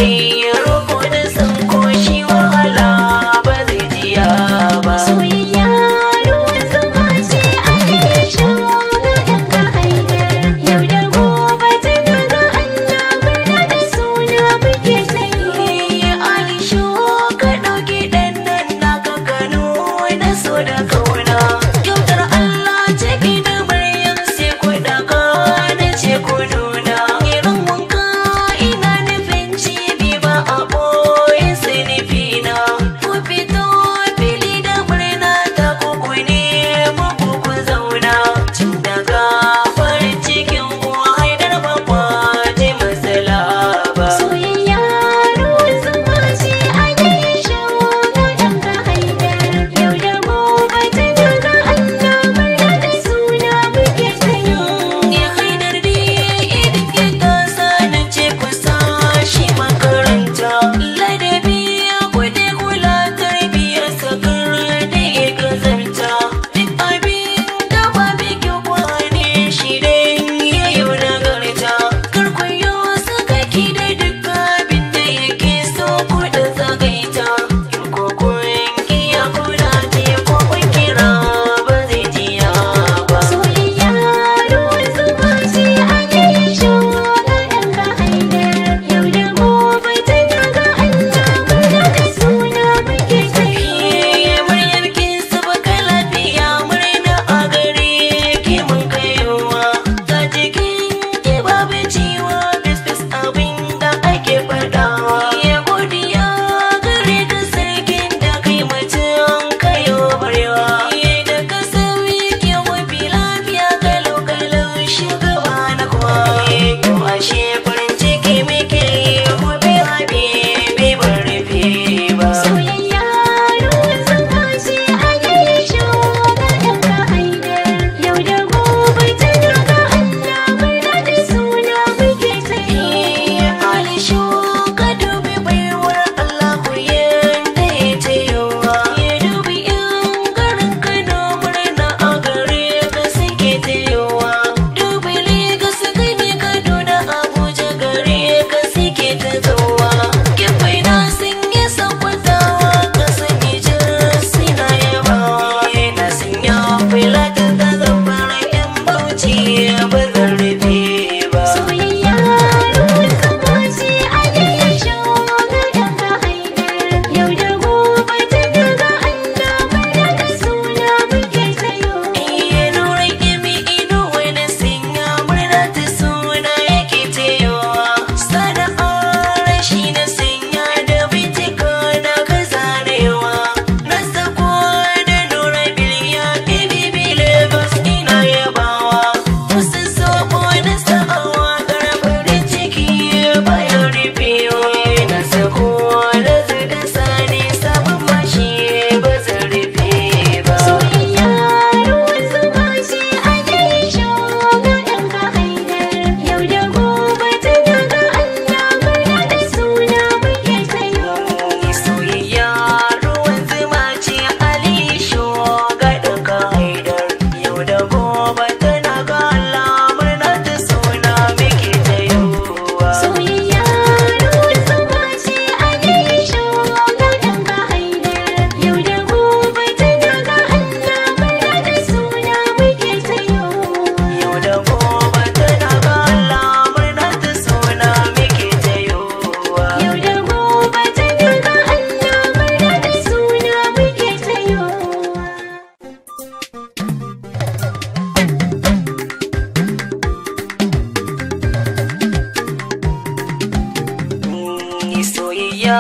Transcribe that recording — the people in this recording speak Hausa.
Kai roko da san koshi wahala ba zai jiya ba. Soyayya ruwan zuma ce a shuga ɗan haidar. Yau da gobe tana ga Allah, murna da suna muke sayi. Alishu ka ɗauki ɗan nan naka Kano na so da kauna. Kyautar Allah ce da Maryam sai ku ɗaga na ce ku nuna. Irin wanka ina nufin cibi ba a ɓoye sai nufina. Ku fito fili da murna ta ku ne muku ku zauna. Tun daga farin cikin ku Haidar ba kwaje matsala ba. Soyayya ruwan zuma ce a shuga ɗan haidar. Yau da gobe tana ga Allah, murna da suna muke sayi. Ya Haidar dai idan ya tasa na ce ku sa shi makaranta. Ladabi ku kula tarbiyar sakar da ya kazanta. Duk abin da ba bikin kwane shi dan ya yi nagarta. Kar ku yi sakaki da duk abin da yake so ku da zagaita. In ko kun kiya kuna je ko kun kira ba zai jiya ba. Soyayya ruwan zuma ce a shuga ɗan haidar. Yau da gobe tana ga Allah, murna da suna muke sayi. Maryam kin sabaka lafiya, murna a gare ki mun kaiwa. Ga jikin ki babu ciwo, bis abin da ake faɗawa. Ya godiya gare ka sarkin da kai mutum kayo barewa. Ya da ka sauyi ki mafi lafiya kalau kalau shugaba na kuwa. Yau ashe farin ciki muke yi, gobe habibi ban rufe ba. Soyayya ruwan zuma ce a shuga ɗan haidar. Yau da gobe tana ga Allah, murna da suna muke sayi. Alishu ka dubi baiwar Allahu yanda ya tayowa. Ya dubi yan garin Kano murna a gare ka suke tayowa. Dubi Legas gani Kaduna Abuja gare ka suke ta zowa. Kifai na sun yi sakwatawa ka sun yi jin suna yabawa. Na sun yi filatin ta zamfara yan Bauchi ba zan rufe ba. Soyayya ruwan zuma ce a shuga ɗan haidar. Yau da gobe tana ga Allah, murna da suna muke sayo. Iya nura kimi ido wani sanya murna ta suna yake teyowa. Sana'ar shi na sanya da bitika na ka zanewa. Na sako da nura biliya ibibi Lagos ina yabawa. Wasu sabo na sa'awa farin ciki bayan rufewa. Na sako da zuga sani sabon mashi ba zan rufe ba. Soyayya ruwan zuma ce a shuga ɗan haidar. Yau da gobe tana ga Allah, murna da suna muke sayo. Soyayya ruwan zuma ce Alishu ga ɗauka Haidar. Yau da gobe tana ga Allah, murna ta suna muke ta yiwuwa. Soyayya ruwan zuma ce a shuga ɗan haidar. Yau da gobe tana ga Allah, murna da suna muke sayo. Yau da gobe tana ga Allah, murna ta suna muke ta yiwuwa. Yau da gobe tana ga Allah, murna da suna muke sayo. Soyayya